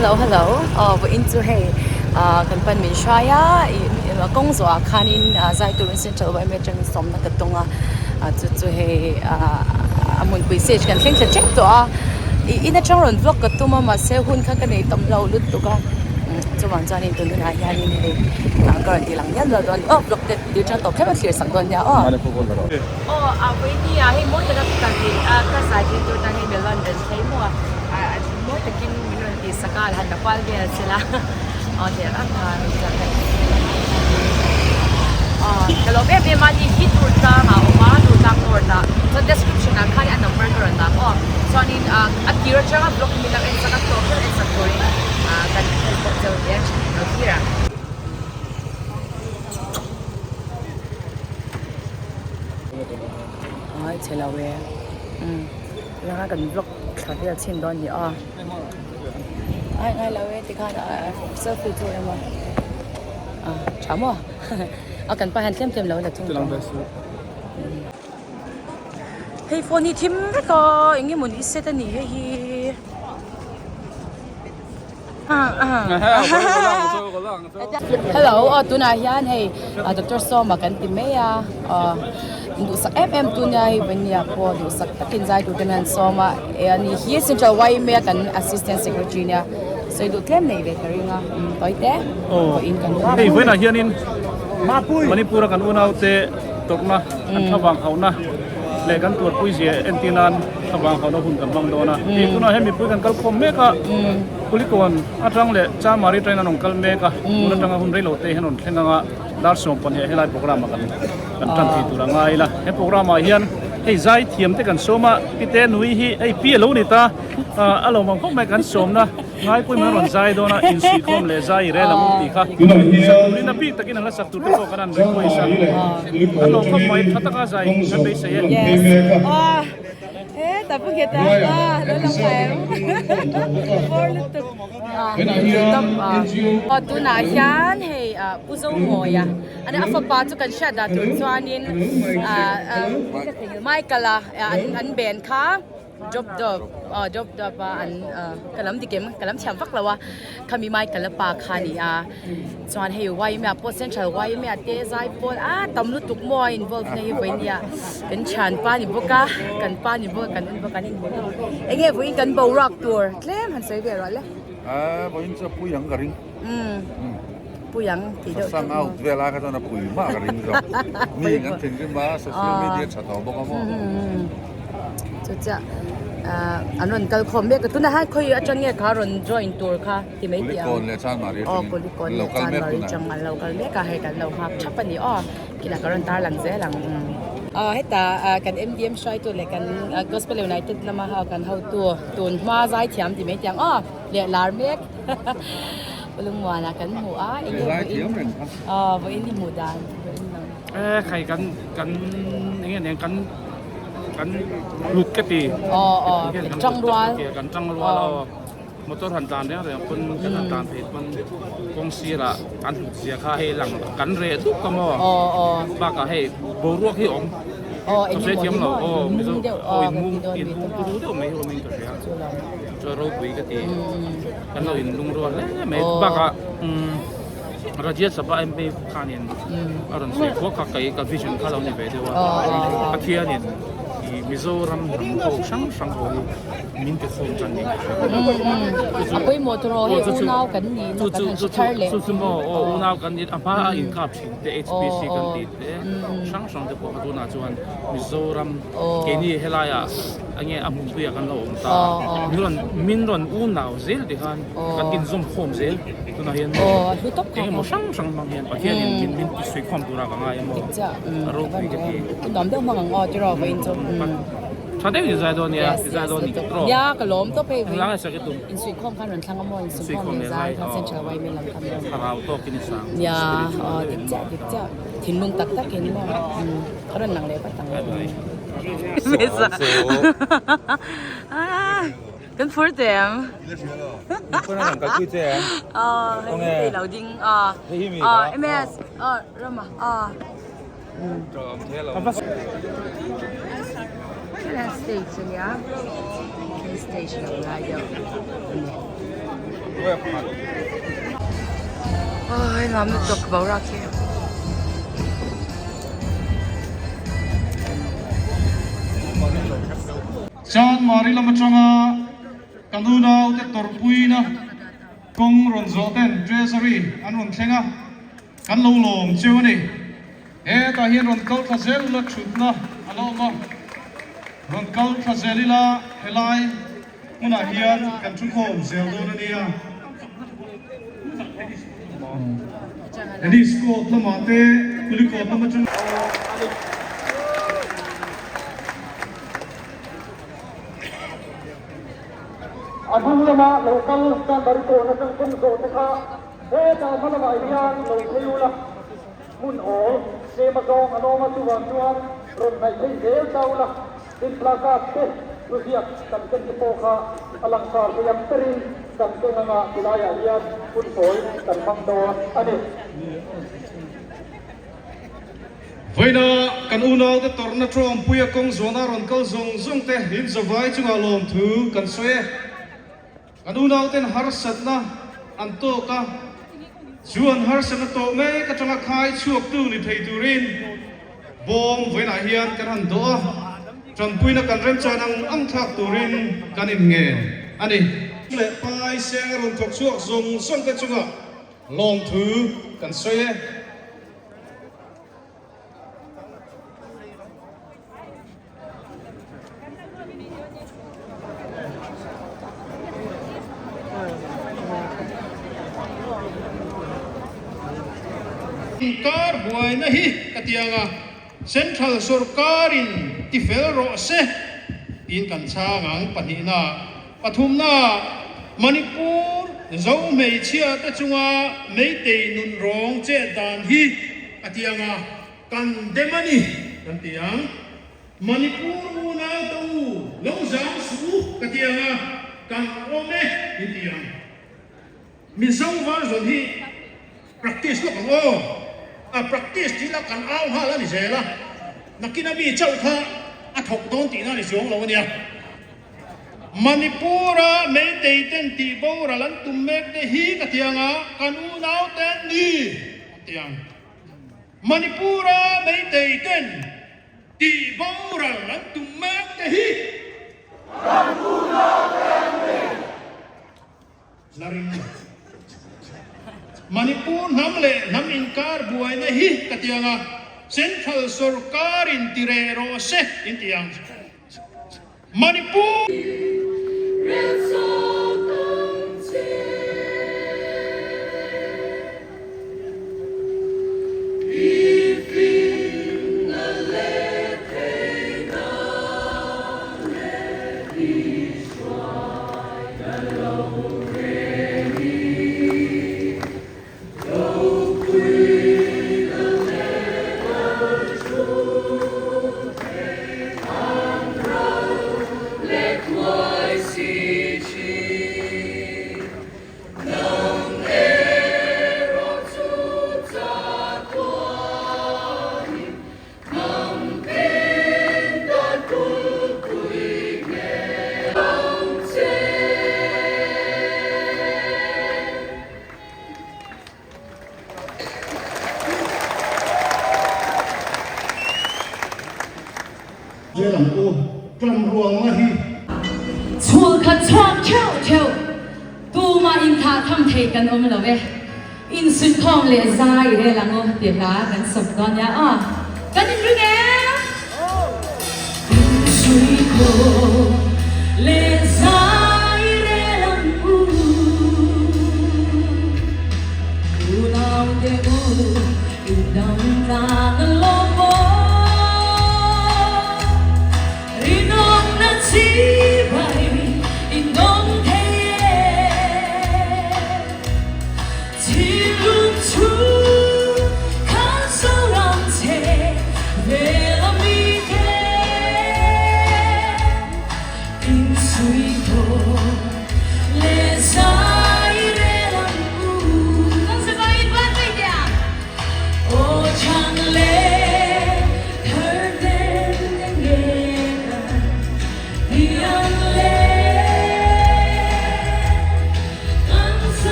Hello hello aw vawiin chu hei ah kan pan min hruai a ih kawng zawh ah khanin ah zai turin central yma atangin sawmna ka tawng a ah chu chu hei ah a hmunpui stage kan thleng thla tep tawh a ih in atang rawn vlog ka tum a mahse hun kha ka nei tam lo lutuk a chuvang chuanin tun hunah hianin hei ah ka rawn ti lang mial mial dawn a ni aw vlog te tir tan tawp thleng a thlir sak dawn nia aw. Aw a vawiin ah hei mawi taka ka zin a ka zai thei tur tan hei melon ren thlei maw a mawi takin min rawn tih sak a han la kual vel sela aw thei ang ang kha min chuan ka aw ka lawm em em a ni hi tur tlang ah a awm a tur tlang north ah chuan description ah khan a number ka rawn dah maw chuanin ah a tir atanga vlog min lo en sak a tawp ber en sak turin ah kan en pawh cheu hle a lo thlir ang. Ai chhe lo e umm tunah kan vlog thla vel chhin dawn ni a ai ngai lo e tikhan selfie chu emaw a tha maw a kan pa hian tlem tlem lo la chung tawh hei phone hi thim vek a eng emaw ni set a ni hei hi. Hello aw tunah hian hei Doctor Sawma kan ti mai a aw duhsak em em tu nia hei Vania pawh duhsak takin zai tur te hian sawm a eh ani hi Central yma kan Assistant Secretary nia sawi duh tlem nei ve ka ring a tawi te pawhin kan hei vawiinah hianin Manipur a kan unaute tawrhna an thlavang hauhna leh kan tuarpui zia entir nan thlavang hauhna hun kan hmang dawn a hei tunah hian mipui kan kal khawm mek a Kulikawn atang leh Chamari train an rawn kal mek a tun atanga hun reilo te hian rawn thleng anga dar 12 helai programme ah kan kan tan thei tur a ngai ila he programme ah hian hei zai thiam te kan sawm a pite nui hi hei pi alo ni ta a lo mang khawp mai kan sawmna ngaipui mai rawn zai dawn a insuihkhawm leh zai i rel ang tih kha sak turin a bik takin an la sak tur te pawh kan han request a an lo khawp mai tha taka zai kan beisei e. Tunah hian hei Pu Zomawia a fapa chu kan hriat dan tur chuanin Michael-a an ben kha Drop dawp aw drop dawp a an ka lam dik em ka lam thiam vak lo a khami Michael a pa kha a ni a chuan hei yma pawh central yma te zai pawl a tam lutuk maw a involve na hi vawiin nia kan thian pa ni bawk a kan pa ni bawk a kan en bawk an inhmu hlawm eng nge vawiin kan boruak tur tlem han sawi ve rawh le. Aaa vawiin chu a pui ang ka ring. Umm pui ang tih deuh Sang out vel a kha chuan a pui mah ka ring zawk. Mi kan thinrim a social media tha tawh bawk a maw. Chu chiah an rawn kal khawm mek a tunah hian khawi atang nge kha rawn join tur kha ti mai tih ang. Kulikawn leh Chanmari atangin Kulikawn leh Chanmari atang an lo kal mek a hei kan lo nghak thap a ni aw kinah ka rawn tarlang zel ang. Aw heta kan MDM hruaitu leh kan Gospel United lama kan hotu tun hma zaithiam ti mai tih ang aw leh lar mek. Lungmuana kan hmu a eng nge vawiin aw vawiin i hmuh dan vawiin lo. E khai kan kan eng nge kan kan lut ka ti. Aw aw kan tang rual. Kan tang rual aw motor han tlan reng reng pawn kan han tlan thei pawn kawng sirah kan hlut zia kha hei lang kan reh dup ka maw. Aw aw. Bakah hei boruak hi awm. Aw eng nge maw hi maw in mung deuh aw in mung in mung turu deuh mai hi awm in ka hria. Chuan ropui ka ti. Kan lo in lungrual hle mai bakah Rajya Sabha MP khanin a rawn sawi khuak kha kei ka vision kha lo ni ve deuh a. Pathianin i Mizoram hnam ho hrang hrang ho hi min ti khawm tan niin ka hria. A pawimawh tur aw hei unau kan ni na kan han hre thar leh. Chu chu maw aw unau kan ni a hma a inkap thin te HPC kan tih te hrang hrang te pawh kha tunah chuan Mizoram keini helaiah Enge a hmunpuiah kan lo awm ta a, min rawn min rawn unau zel ti khan kan inzawm khawm zel tunah hian eng emaw hrang hrang hmang hian Pathianin min min ti suih khawm tura ka ngai emaw a ropui ka ti. Tha deuh in zai dawn nia, i zai dawn ni tawh. Insuihkhawm leh zai thlarau tawkin i sang spiritual. Thinlung tak takin maw ka rawn lang leh vat ang. Kan phur teh em? Hei lo ding MS Rama Stage ania stage lo lai deuh ani. Ai nuam lutuk boruak hi. Chanmari lam atanga kan unaute tawrhpuina kawng rawn zawh ten Treasury an rawn thleng a, kan lo lawm cheu a ni. Hetah hian rawn kal thla zel ula thutna a la awm a, rawn kal thla zel ila helai hmunah hian kan thu khawm zel dawn a nia. Tennis court lamah te Kulikawt lam atang. A hnung lama lo kal Chanmari kawn atang kawng zawh te kha hetah hma lamah hian lo phei ula. Hmun awl tlem a zawng an awm a, chuvang chuan rawn hnaih theih zel ta ula, tin placard te thuziak kan ken te pawh kha a langsar thei ang berin kan keng anga tilaiah hian hun tawi kan hmang dawn a ni. Vawiina kan unaute tawrhna tawngpuia kawng zawhna rawn kal zawng zawng te in zavai chungah lawmthu kan sawi e. Kan unauten harsatna an tawk a, chu an harsatna tawh mek atanga khai chhuaktu ni thei turin bawm vawiinah hian kan han dawh a, tanpuina kan remchan ang ang thlak turin kan inngen a ni. Leh pai seng a rawn thawk chhuak zawng zawng te chungah lawmthu kan sawi e. Inkar buaina hi ka ti ang a, Central sorkarin tifel rawh se tiin kan chhang ang pahnihna. Pathumna, Manipur Zo hmeichhia te chunga Meitei nun rawng chet dan hi ka ti ang a, Kan dem a ni kan ti ang. Manipur unau te u lo zam suh u ka ti ang a, kan awm e min ti ang. Mizo version hi practice lawk ang aw. A practice tih lah kan au nghal a ni zel a, nakin a mi chauh kha a thawk dawn tihna a ni chuang lo a nia. Manipur-a Meitei ten tih boral an tum mek te hi ka ti ang a, kan unau ten ni an ti ang. Manipur-a Meitei ten tih boral an tum mek te hi kan unau te an ni. La ring lo. Manipur hnam leh hnam inkar buaina hi ka ti ang a, Central sorkarin ti reh rawh se in ti ang. Manipur. Zel ang u, ṭan rualna hi. Chhul khat chhuak theuh theuh, tumah inthah tham thei kan awm lo e. Insuihkhawm leh zai rel ang u ti hla kan sawm dawn nia aw. Kan inring em? Insuihkhawm leh zai rel ang u. Unau te u indang tlang a lawm aw. Rinawmna chibai indawm thei e. Thinlung chu khan Zoram che vel a mi te. Insuih.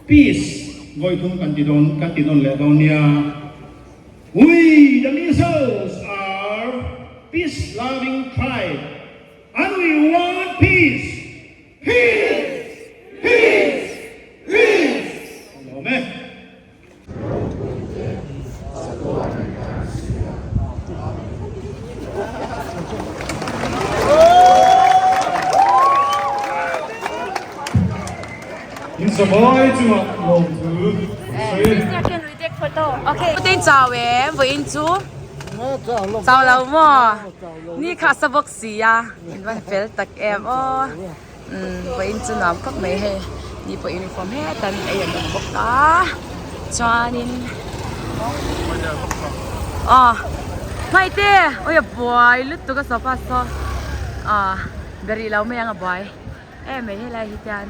Peace vawi thum kan ti dawn kan ti nawn leh dawn nia. We the Mizos are peace loving tribe and we want peace! Peace! Peace! Peace! Lawm e. In samawi chungah lawmthu an sawi. Putin chau em vawiin chu chau lo maw ni kha a sa bawk sia in va fel tak em aw. Umm vawiin chu nuam khawp mai hei ni pawh uniform heta an ei an awm bawk a chuanin aw hmaite awi a buai lutuk a sofa saw ah be rih lo mai ang a buai em mai helai hi chuan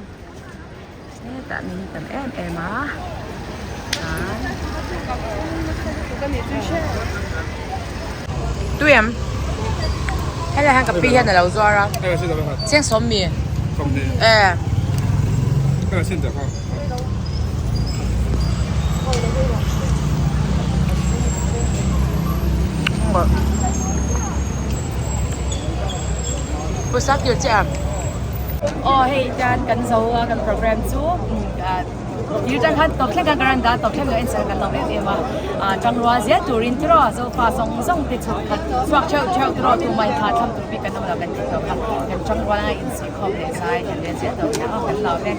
hetah min tam em em a chuan tui em helai hian ka pi hian alo zuar a chiang sawm mi e Pawisa kir che ang. Aw hei hian kan zo a kan program chu thil tang khan tawp thleng khan ka rawn dah tawp thleng lo en chhan kan lawm em em a ah tangrual zel turin tiraw zofa zawng zawng te chhuk khat chhuak theuh theuh tiraw tumah in thla thlam tur bik kan awm lo kan tih tawh kha kan tangrual anga insuihkhawm leh zai kan rel zel tawh nia aw kan lawm e.